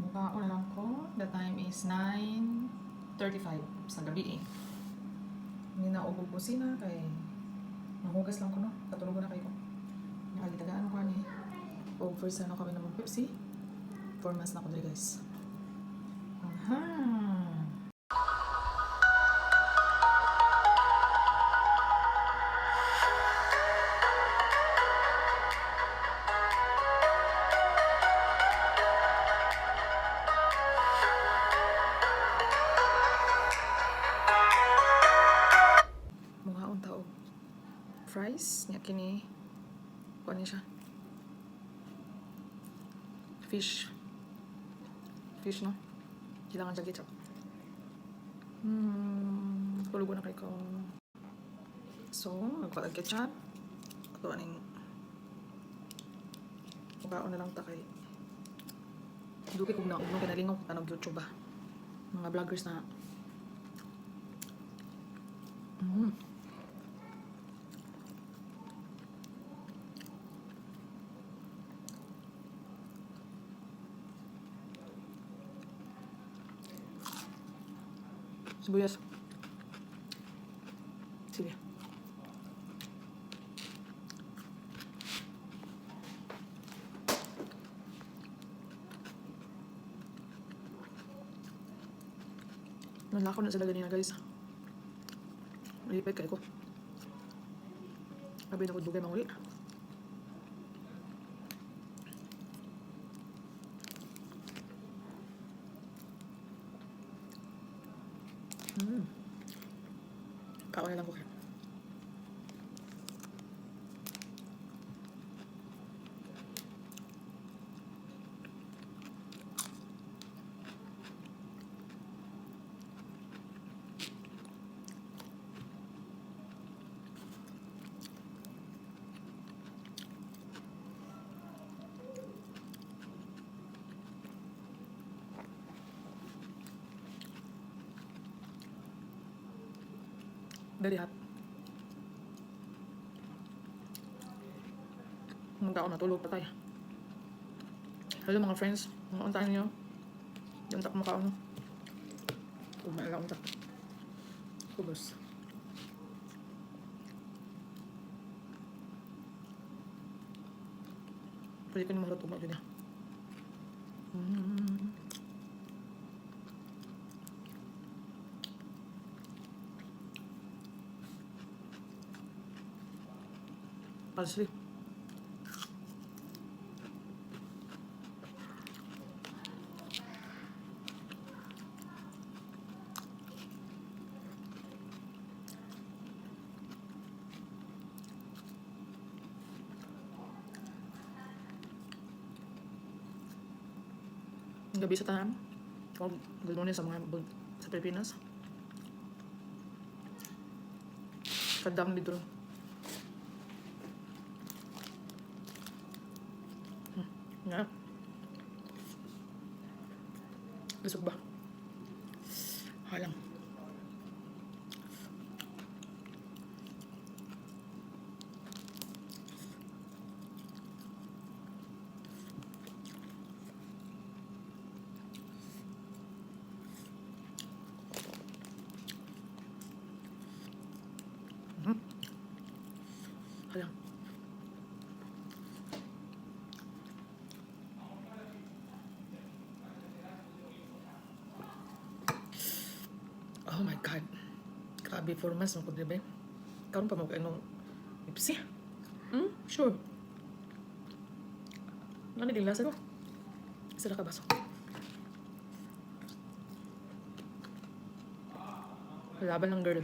Mukaon na lang ko. The time is 9:35 sa gabi eh. Hindi na ako kusina kay mahugas lang ko, no. Katulog na kay ko. Nakagitagaan ko ani. O first ano kami na mag-Pepsi. 4 months na ako diri, guys. Aha. Muhaon ta og fries nya kini kuan ni siya. Fish. Fish, no? Kailangan siya ketchup. Tulog na kay ko. So, nagpalag ketchup. Ato aning mukaon na lang ta kay dugay kog na ugno kay nalingaw ko tanog YouTube ba. Mga vloggers na. Sibuyas. Sige. Nalakaw na sila ganina, guys. Malipit kay ko. Sabi na ko dugay manguli. Kaon na lang ko kayo. Very hot. Munta ako natulog pa tayo. Hello mga friends. Mga unta niyo. Yung tak makaon. Kumain lang unta. Kubos. Pwede ko naman tugma dyan. Parsley. Gabi sa tanan. O good morning sa mga sa Pilipinas. Kadam dito. Yeah. Busog ba? Halang. Halang. Oh my God. Grabe, 4 months mo ko, diba? Karon pa mo kayo Pepsi. Sure. Ano din lasa ko? Isa na ka baso. Laban lang, girl.